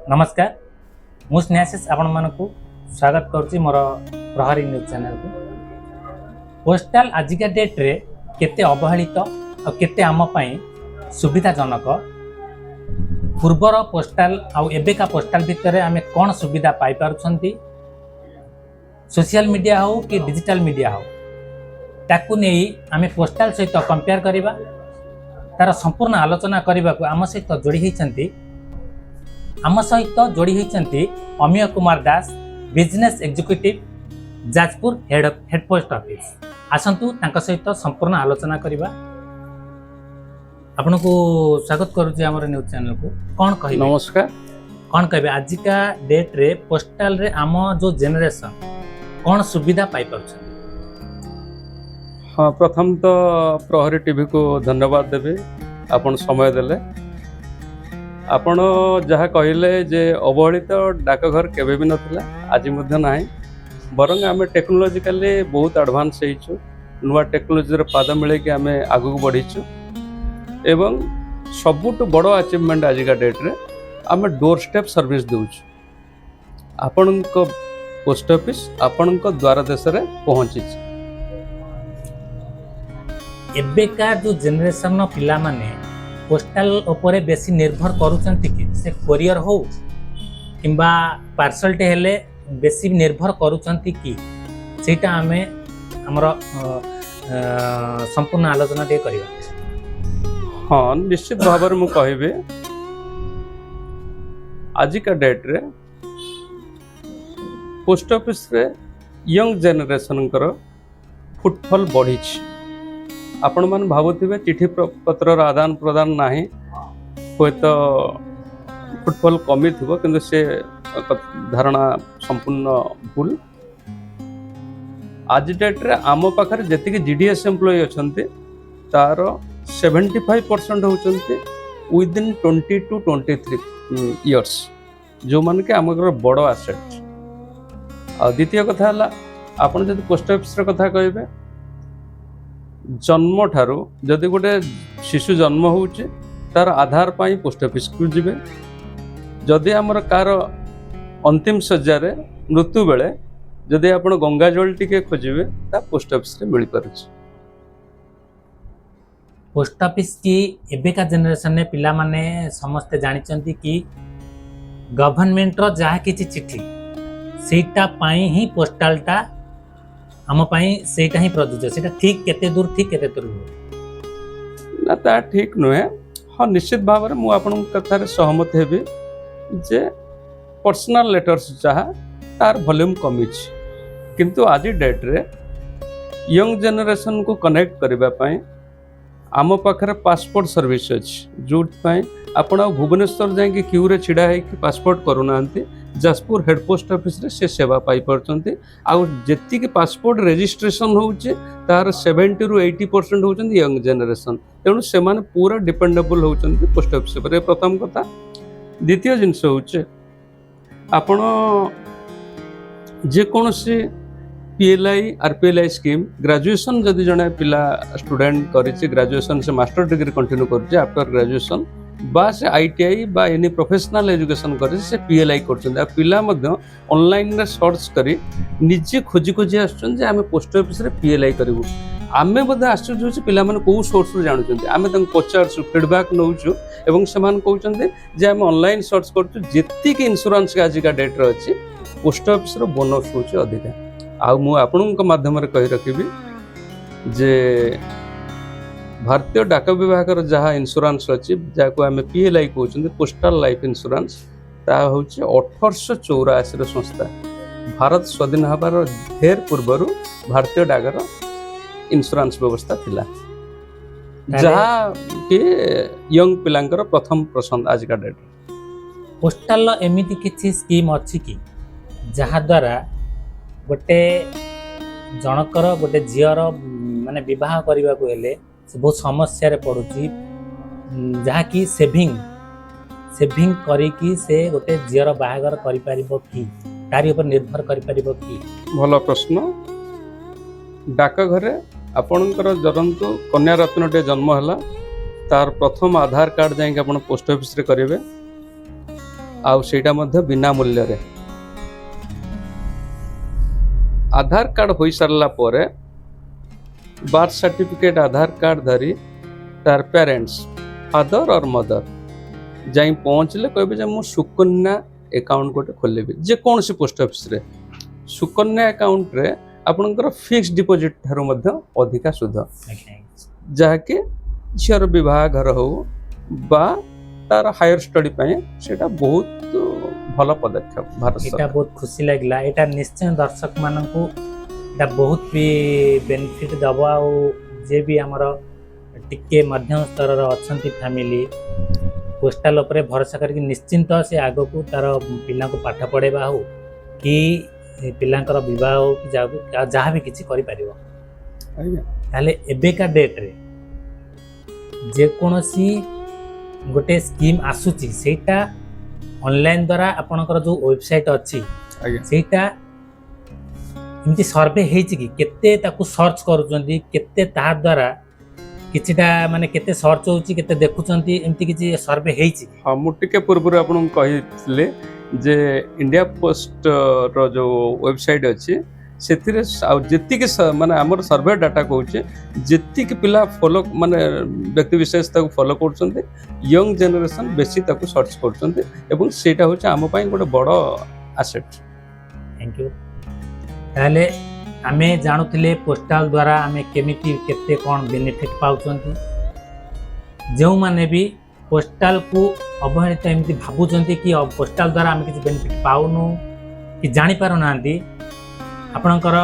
ନମସ୍କାର, ମୁଁ ସ୍ନେହାଶିଷ ଆପଣମାନଙ୍କୁ ସ୍ୱାଗତ କରୁଛି ମୋର ପ୍ରହରୀ ନ୍ୟୁଜ୍ ଚ୍ୟାନେଲକୁ। ପୋଷ୍ଟାଲ ଆଜିକା ଡେଟ୍ରେ କେତେ ଅବହେଳିତ ଆଉ କେତେ ଆମ ପାଇଁ ସୁବିଧାଜନକ, ପୂର୍ବର ପୋଷ୍ଟାଲ ଆଉ ଏବେକା ପୋଷ୍ଟାଲ ଭିତରେ ଆମେ କ'ଣ ସୁବିଧା ପାଇପାରୁଛନ୍ତି, ସୋସିଆଲ ମିଡ଼ିଆ ହେଉ କି ଡିଜିଟାଲ ମିଡ଼ିଆ ହେଉ, ତାକୁ ନେଇ ଆମେ ପୋଷ୍ଟାଲ ସହିତ କମ୍ପେୟାର କରିବା। ତାର ସମ୍ପୂର୍ଣ୍ଣ ଆଲୋଚନା କରିବାକୁ ଆମ ସହିତ ଯୋଡ଼ି ହୋଇଛନ୍ତି Amiya Kumar Das, business executive, Jajpur head post office. ଆସନ୍ତୁ, ତାଙ୍କ ସହିତ ସମ୍ପୂର୍ଣ୍ଣ ଆଲୋଚନା କରିବା। ଆପଣଙ୍କୁ ସ୍ୱାଗତ କରୁଛି ଆମର ନ୍ୟୁଜ୍ ଚ୍ୟାନେଲକୁ। କ'ଣ କହିବେ? ନମସ୍କାର। କ'ଣ କହିବେ, ଆଜିକା ଡେଟ୍ରେ ପୋଷ୍ଟାଲରେ ଆମ ଯେଉଁ ଜେନେରେସନ୍ କ'ଣ ସୁବିଧା ପାଇପାରୁଛନ୍ତି? ହଁ, ପ୍ରଥମ ତ ପ୍ରହରୀ ଟିଭିକୁ ଧନ୍ୟବାଦ ଦେବି, ଆପଣ ସମୟ ଦେଲେ। ଆପଣ ଯାହା କହିଲେ ଯେ ଅବହେଳିତ ଡାକଘର କେବେ ବି ନଥିଲା, ଆଜି ମଧ୍ୟ ନାହିଁ। ବରଂ ଆମେ ଟେକ୍ନୋଲୋଜିକାଲି ବହୁତ ଆଡ଼ଭାନ୍ସ ହେଇଛୁ। ନୂଆ ଟେକ୍ନୋଲୋଜିର ପାଦ ମିଳେଇକି ଆମେ ଆଗକୁ ବଢ଼ିଛୁ ଏବଂ ସବୁଠୁ ବଡ଼ ଆଚିଭମେଣ୍ଟ, ଆଜିକା ଡେଟ୍ରେ ଆମେ ଡୋର୍ ଷ୍ଟେପ୍ ସର୍ଭିସ୍ ଦେଉଛୁ। ଆପଣଙ୍କ ପୋଷ୍ଟ ଅଫିସ୍ ଆପଣଙ୍କ ଦ୍ୱାର ଦେଶରେ ପହଞ୍ଚିଛି। ଏବେକା ଯେଉଁ ଜେନେରେସନ୍ର ପିଲାମାନେ ପୋଷ୍ଟାଲ ଉପରେ ବେଶୀ ନିର୍ଭର କରୁଛନ୍ତି କି? ସେ କୋରିଅର ହଉ କିମ୍ବା ପାର୍ସଲଟେ ହେଲେ ବେଶୀ ନିର୍ଭର କରୁଛନ୍ତି କି? ସେଇଟା ଆମେ ଆମର ଅ, ଅ, ସମ୍ପୂର୍ଣ୍ଣ ଆଲୋଚନା ଟିକେ କରିବା। ହଁ, ନିଶ୍ଚିତ ଭାବରେ ମୁଁ କହିବି, ଆଜିକା ଡେଟ୍ରେ ପୋଷ୍ଟ ଅଫିସରେ ୟଙ୍ଗ ଜେନେରେସନଙ୍କର ଫୁଟଫଲ୍ ବଢ଼ିଛି। ଆପଣମାନେ ଭାବୁଥିବେ ଚିଠି ପତ୍ରର ଆଦାନ ପ୍ରଦାନ ନାହିଁ, ହୁଏତ ଫୁଟଫଲ୍ କମିଥିବ, କିନ୍ତୁ ସେ ଧାରଣା ସମ୍ପୂର୍ଣ୍ଣ ଭୁଲ। ଆଜି ଡେଟ୍ରେ ଆମ ପାଖରେ ଯେତିକି ଜିଡିଏସ୍ ଏମ୍ପ୍ଲୟି ଅଛନ୍ତି, ତାର 75% ହେଉଛନ୍ତି within 20 to 23 years, ଯେଉଁମାନେ କି ଆମର ବଡ଼ ଆସେଟ୍। ଆଉ ଦ୍ୱିତୀୟ କଥା ହେଲା, ଆପଣ ଯଦି ପୋଷ୍ଟ ଅଫିସର କଥା କହିବେ, ଜନ୍ମଠାରୁ ଯଦି ଗୋଟେ ଶିଶୁ ଜନ୍ମ ହେଉଛି, ତାର ଆଧାର ପାଇଁ ପୋଷ୍ଟ ଅଫିସକୁ ଯିବେ। ଯଦି ଆମର କାହାର ଅନ୍ତିମ ଶଯ୍ୟାରେ ମୃତ୍ୟୁ ବେଳେ ଯଦି ଆପଣ ଗଙ୍ଗା ଜଳ ଟିକେ ଖୋଜିବେ, ତା ପୋଷ୍ଟ ଅଫିସରେ ମିଳିପାରୁଛି। ପୋଷ୍ଟ ଅଫିସ କି ଏବେକା ଜେନେରେସନରେ ପିଲାମାନେ ସମସ୍ତେ ଜାଣିଛନ୍ତି କି ଗଭର୍ଣ୍ଣମେଣ୍ଟର ଯାହା କିଛି ଚିଠି, ସେଇଟା ପାଇଁ ହିଁ ପୋଷ୍ଟାଲଟା ଆମ ପାଇଁ ସେଇଟା ହିଁ ପ୍ରଯୁଜ୍ୟ। ସେଇଟା ଠିକ୍ କେତେ ଦୂର ଠିକ୍, କେତେ ଦୂର ନୁହେଁ? ନା, ତା ଠିକ୍ ନୁହେଁ। ହଁ, ନିଶ୍ଚିତ ଭାବରେ ମୁଁ ଆପଣଙ୍କ କଥାରେ ସହମତ ହେବି ଯେ ପର୍ସନାଲ ଲେଟର୍ସ ଯାହା, ତାର ଭଲ୍ୟୁମ୍ କମିଛି। କିନ୍ତୁ ଆଜି ଡେଟ୍ରେ ୟଙ୍ଗ ଜେନେରେସନକୁ କନେକ୍ଟ କରିବା ପାଇଁ ଆମ ପାଖରେ ପାସପୋର୍ଟ ସର୍ଭିସ୍ ଅଛି, ଯେଉଁଥିପାଇଁ ଆପଣ ଆଉ ଭୁବନେଶ୍ୱର ଯାଇକି କ୍ୟୁରେ ଛିଡ଼ା ହେଇକି ପାସପୋର୍ଟ କରୁନାହାନ୍ତି। ଯାଜପୁର ହେଡ୍ ପୋଷ୍ଟ ଅଫିସରେ ସେ ସେବା ପାଇପାରୁଛନ୍ତି। ଆଉ ଯେତିକି ପାସପୋର୍ଟ ରେଜିଷ୍ଟ୍ରେସନ ହେଉଛି, ତାର 70ରୁ 80% ହେଉଛନ୍ତି ୟଙ୍ଗ ଜେନେରେସନ୍। ତେଣୁ ସେମାନେ ପୁରା ଡିପେଣ୍ଡେବଲ୍ ହେଉଛନ୍ତି ପୋଷ୍ଟ ଅଫିସ ଉପରେ। ଏ ପ୍ରଥମ କଥା। ଦ୍ୱିତୀୟ ଜିନିଷ ହେଉଛି, ଆପଣ ଯେକୌଣସି PLI, RPLI scheme, graduation ଯଦି ଜଣେ ପିଲା ଷ୍ଟୁଡେଣ୍ଟ କରିଛି ଗ୍ରାଜୁଏସନ୍, ସେ ମାଷ୍ଟର ଡିଗ୍ରୀ କଣ୍ଟିନ୍ୟୁ କରୁଛି ଆଫ୍ଟର ଗ୍ରାଜୁଏସନ୍, ବା ସେ ଆଇଟିଆଇ ବା ଏନି ପ୍ରଫେସନାଲ ଏଜୁକେସନ୍ କରିଛି, ସେ ପିଏଲ୍ଆଇ କରୁଛନ୍ତି। ଆଉ ପିଲା ମଧ୍ୟ ଅନଲାଇନରେ ସର୍ଚ୍ଚ କରି ନିଜେ ଖୋଜି ଖୋଜି ଆସୁଛନ୍ତି ଯେ ଆମେ ପୋଷ୍ଟ ଅଫିସରେ ପିଏଲ୍ଆଇ କରିବୁ। ଆମେ ବୋଧେ ଆଶ୍ଚର୍ଯ୍ୟ ହେଉଛୁ, ପିଲାମାନେ କେଉଁ ସୋର୍ସରୁ ଜାଣୁଛନ୍ତି। ଆମେ ତାଙ୍କୁ ପଚାରୁଛୁ, ଫିଡ଼ବ୍ୟାକ୍ ନେଉଛୁ ଏବଂ ସେମାନେ କହୁଛନ୍ତି ଯେ ଆମେ ଅନଲାଇନ୍ ସର୍ଚ୍ଚ କରୁଛୁ। ଯେତିକି ଇନ୍ସୁରାନ୍ସ ଆଜିକା ଡେଟ୍ରେ ଅଛି, ପୋଷ୍ଟ ଅଫିସର ବୋନସ୍ ହେଉଛି ଅଧିକା। ଆଉ ମୁଁ ଆପଣଙ୍କ ମାଧ୍ୟମରେ କହି ରଖିବି ଯେ ଭାରତୀୟ ଡାକ ବିଭାଗର ଯାହା ଇନ୍ସୁରାନ୍ସ ଅଛି, ଯାହାକୁ ଆମେ ପିଏଲ୍ଆଇ କହୁଛନ୍ତି, ପୋଷ୍ଟାଲ ଲାଇଫ୍ ଇନ୍ସୁରାନ୍ସ, ତାହା ହେଉଛି 1884ର ସଂସ୍ଥା। ଭାରତ ସ୍ୱାଧୀନ ହେବାର ଢେର ପୂର୍ବରୁ ଭାରତୀୟ ଡାକର ଇନ୍ସୁରାନ୍ସ ବ୍ୟବସ୍ଥା ଥିଲା, ଯାହା କି ୟଙ୍ଗ ପିଲାଙ୍କର ପ୍ରଥମ ପସନ୍ଦ ଆଜିକା ଡେଟ୍ରେ। ପୋଷ୍ଟାଲର ଏମିତି କିଛି ସ୍କିମ୍ ଅଛି କି, ଯାହାଦ୍ୱାରା ଗୋଟେ ଜଣଙ୍କର, ଗୋଟେ ଝିଅର ମାନେ ବିବାହ କରିବାକୁ ହେଲେ ସେ ବହୁତ ସମସ୍ୟାରେ ପଡ଼ୁଛି, ଯାହାକି ସେଭିଂ କରିକି ସେ ଗୋଟେ ଝିଅର ବାହାଘର କରିପାରିବ କି? ତାରି ଉପରେ ନିର୍ଭର କରିପାରିବ କି? ଭଲ ପ୍ରଶ୍ନ। ଡାକଘରେ ଆପଣଙ୍କର ଧରନ୍ତୁ କନ୍ୟା ରତ୍ନଟିଏ ଜନ୍ମ ହେଲା, ତାର ପ୍ରଥମ ଆଧାର କାର୍ଡ଼ ଯାଇକି ଆପଣ ପୋଷ୍ଟ ଅଫିସରେ କରିବେ। ଆଉ ସେଇଟା ମଧ୍ୟ ବିନା ମୂଲ୍ୟରେ। ଆଧାର କାର୍ଡ଼ ହୋଇସାରିଲା ପରେ ବାର୍ଥ ସାର୍ଟିଫିକେଟ୍, ଆଧାର କାର୍ଡ଼ ଧରି ତାର ପ୍ୟାରେଣ୍ଟସ୍, ଫାଦର ଅର୍ ମଦର ଯାଇ ପହଞ୍ଚିଲେ କହିବେ ଯେ ମୁଁ ସୁକନ୍ୟା ଆକାଉଣ୍ଟ ଗୋଟେ ଖୋଲିବି ଯେକୌଣସି ପୋଷ୍ଟ ଅଫିସରେ। ସୁକନ୍ୟା ଆକାଉଣ୍ଟରେ ଆପଣଙ୍କର ଫିକ୍ସଡ ଡିପୋଜିଟ୍ ଠାରୁ ମଧ୍ୟ ଅଧିକା ସୁଧ, ଆଜ୍ଞା ଯାହାକି ଝିଅର ବିବାହ ଘର ହଉ ବା ତାର ହାୟର ଷ୍ଟଡି ପାଇଁ ସେଇଟା ବହୁତ ଭଲ ପଦକ୍ଷେପ ଭାରତ ଏଇଟା ସରକାର। ବହୁତ ଖୁସି ଲାଗିଲା। ଏଇଟା ନିଶ୍ଚୟ ଦର୍ଶକ ମାନଙ୍କୁ ଏଇଟା ବହୁତ ବି ବେନିଫିଟ୍ ଦେବ। ଆଉ ଯିଏ ବି ଆମର ଟିକେ ମଧ୍ୟମ ସ୍ତରର ଅଛନ୍ତି ଫ୍ୟାମିଲି, ପୋଷ୍ଟାଲ ଉପରେ ଭରସା କରିକି ନିଶ୍ଚିନ୍ତ ସେ ଆଗକୁ ତାର ପିଲାଙ୍କୁ ପାଠ ପଢ଼ାଇବା ହଉ କି ପିଲାଙ୍କର ବିବାହ ହଉ କି ଯାହାକୁ ଯାହା ବି କିଛି କରିପାରିବ। ତାହେଲେ ଏବେକା ଡେଟ୍ରେ ଯେକୌଣସି ଗୋଟେ ସ୍କିମ୍ ଆସୁଛି, ସେଇଟା ଅନଲାଇନ୍ ଦ୍ୱାରା ଆପଣଙ୍କର ଯେଉଁ ୱେବସାଇଟ୍ ଅଛି, ସେଇଟା ଏମିତି ସର୍ଭେ ହେଇଛି କି କେତେ ତାକୁ ସର୍ଚ୍ଚ କରୁଛନ୍ତି, କେତେ ତାହା ଦ୍ୱାରା କିଛିଟା ମାନେ କେତେ ସର୍ଚ୍ଚ ହେଉଛି, କେତେ ଦେଖୁଛନ୍ତି, ଏମିତି କିଛି ସର୍ଭେ ହେଇଛି କି? ହଁ, ମୁଁ ଟିକେ ପୂର୍ବରୁ ଆପଣଙ୍କୁ କହିଥିଲି ଯେ ଇଣ୍ଡିଆ ପୋଷ୍ଟର ଯେଉଁ ୱେବସାଇଟ୍ ଅଛି, ସେଥିରେ ଆଉ ଯେତିକି ମାନେ ଆମର ସର୍ଭେ ଡାଟା କହୁଛି, ଯେତିକି ପିଲା ଫଲୋ, ମାନେ ବ୍ୟକ୍ତିବିଶେଷ ତାକୁ ଫଲୋ କରୁଛନ୍ତି, ୟଙ୍ଗ ଜେନେରେସନ୍ ବେଶୀ ତାକୁ ସର୍ଚ୍ଚ କରୁଛନ୍ତି ଏବଂ ସେଇଟା ହେଉଛି ଆମ ପାଇଁ ଗୋଟେ ବଡ଼ ଆସେଟ୍। Thank you. ତାହେଲେ ଆମେ ଜାଣୁଥିଲେ ପୋଷ୍ଟାଲ ଦ୍ୱାରା ଆମେ କେମିତି କେତେ କ'ଣ ବେନିଫିଟ୍ ପାଉଛନ୍ତି। ଯେଉଁମାନେ ବି ପୋଷ୍ଟାଲକୁ ଅବହେଳିତ ଏମିତି ଭାବୁଛନ୍ତି କି ପୋଷ୍ଟାଲ ଦ୍ୱାରା ଆମେ କିଛି ବେନିଫିଟ୍ ପାଉନୁ କି ଜାଣିପାରୁନାହାନ୍ତି, ଆପଣଙ୍କର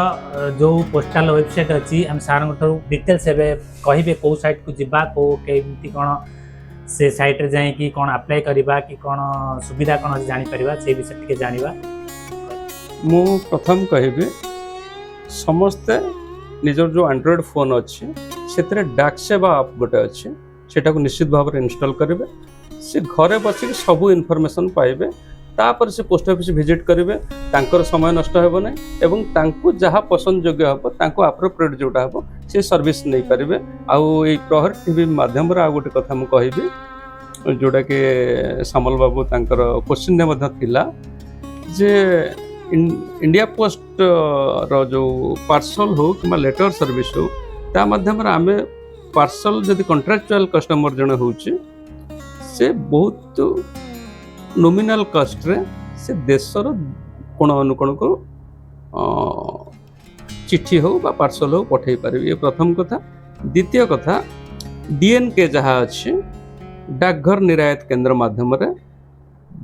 ଯେଉଁ ପୋଷ୍ଟାଲ ୱେବସାଇଟ୍ ଅଛି, ଆମେ ସାର୍ଙ୍କ ଠାରୁ ଡିଟେଲ୍ସ ଏବେ କହିବେ, କେଉଁ ସାଇଟ୍କୁ ଯିବା, କେଉଁ କେମିତି କ'ଣ ସେ ସାଇଟ୍ରେ ଯାଇକି କ'ଣ ଆପ୍ଲାଏ କରିବା କି କ'ଣ ସୁବିଧା କ'ଣ ଅଛି ଜାଣିପାରିବା, ସେଇ ବିଷୟରେ ଟିକେ ଜାଣିବା। ମୁଁ ପ୍ରଥମ କହିବି, ସମସ୍ତେ ନିଜର ଯେଉଁ ଆଣ୍ଡ୍ରଏଡ଼୍ ଫୋନ୍ ଅଛି, ସେଥିରେ ଡାକ ସେବା ଆପ୍ ଗୋଟେ ଅଛି, ସେଟାକୁ ନିଶ୍ଚିତ ଭାବରେ ଇନଷ୍ଟଲ୍ କରିବେ। ସେ ଘରେ ବସିକି ସବୁ ଇନଫର୍ମେସନ୍ ପାଇବେ। ତାପରେ ସେ ପୋଷ୍ଟ ଅଫିସ୍ ଭିଜିଟ୍ କରିବେ, ତାଙ୍କର ସମୟ ନଷ୍ଟ ହେବ ନାହିଁ ଏବଂ ତାଙ୍କୁ ଯାହା ପସନ୍ଦ ଯୋଗ୍ୟ ହେବ, ତାଙ୍କୁ ଆପ୍ରୋପ୍ରିଏଟ୍ ଯେଉଁଟା ହେବ, ସେ ସର୍ଭିସ୍ ନେଇପାରିବେ। ଆଉ ଏଇ ପ୍ରହରୀ ଟିଭି ମାଧ୍ୟମରେ ଆଉ ଗୋଟେ କଥା ମୁଁ କହିବି, ଯେଉଁଟାକି ସାମଲ ବାବୁ ତାଙ୍କର କୋଶ୍ଚିନ୍ରେ ମଧ୍ୟ ଥିଲା ଯେ ଇଣ୍ଡିଆ ପୋଷ୍ଟର ଯେଉଁ ପାର୍ସଲ ହଉ କିମ୍ବା ଲେଟର ସର୍ଭିସ୍ ହଉ, ତା ମାଧ୍ୟମରେ ଆମେ ପାର୍ସଲ ଯଦି କଣ୍ଟ୍ରାକ୍ଚୁଆଲ କଷ୍ଟମର ଜଣେ ହେଉଛି, ସେ ବହୁତ ନୋମିନାଲ କଷ୍ଟରେ ସେ ଦେଶର କୋଣ ଅନୁକୋଣକୁ ଚିଠି ହଉ ବା ପାର୍ସଲ ହଉ ପଠାଇ ପାରିବେ। ଇଏ ପ୍ରଥମ କଥା। ଦ୍ୱିତୀୟ କଥା, ଡିଏନ୍କେ ଯାହା ଅଛି, ଡାକଘର ନିର୍ୟାତ କେନ୍ଦ୍ର ମାଧ୍ୟମରେ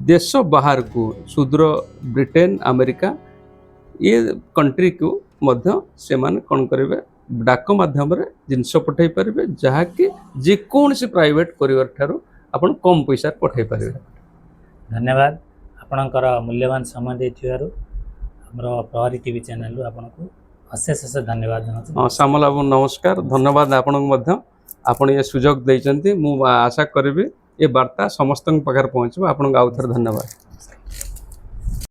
ଦେଶ ବାହାରକୁ, ସୁଦୂର ବ୍ରିଟେନ, ଆମେରିକା, ଇଏ କଣ୍ଟ୍ରିକୁ ମଧ୍ୟ ସେମାନେ କ'ଣ କରିବେ, ଡାକ ମାଧ୍ୟମରେ ଜିନିଷ ପଠାଇ ପାରିବେ, ଯାହାକି ଯେକୌଣସି ପ୍ରାଇଭେଟ୍ କୋରିଅର ଠାରୁ ଆପଣ କମ୍ ପଇସାରେ ପଠାଇ ପାରିବେ। ଧନ୍ୟବାଦ। ଆପଣଙ୍କର ମୂଲ୍ୟବାନ ସମୟ ଦେଇଥିବାରୁ ଆମର ପ୍ରହରୀ ଟିଭି ଚ୍ୟାନେଲରୁ ଆପଣଙ୍କୁ ଅଶେଷ ଅଶେଷ ଧନ୍ୟବାଦ ଜଣାଉଛି। ହଁ, ସାମଲ ବାବୁ, ନମସ୍କାର। ଧନ୍ୟବାଦ ଆପଣଙ୍କୁ ମଧ୍ୟ, ଆପଣ ଏ ସୁଯୋଗ ଦେଇଛନ୍ତି। ମୁଁ ଆଶା କରିବି ଏ ବାର୍ତ୍ତା ସମସ୍ତଙ୍କ ପାଖରେ ପହଞ୍ଚିବ। ଆପଣଙ୍କୁ ଆଉ ଥରେ ଧନ୍ୟବାଦ।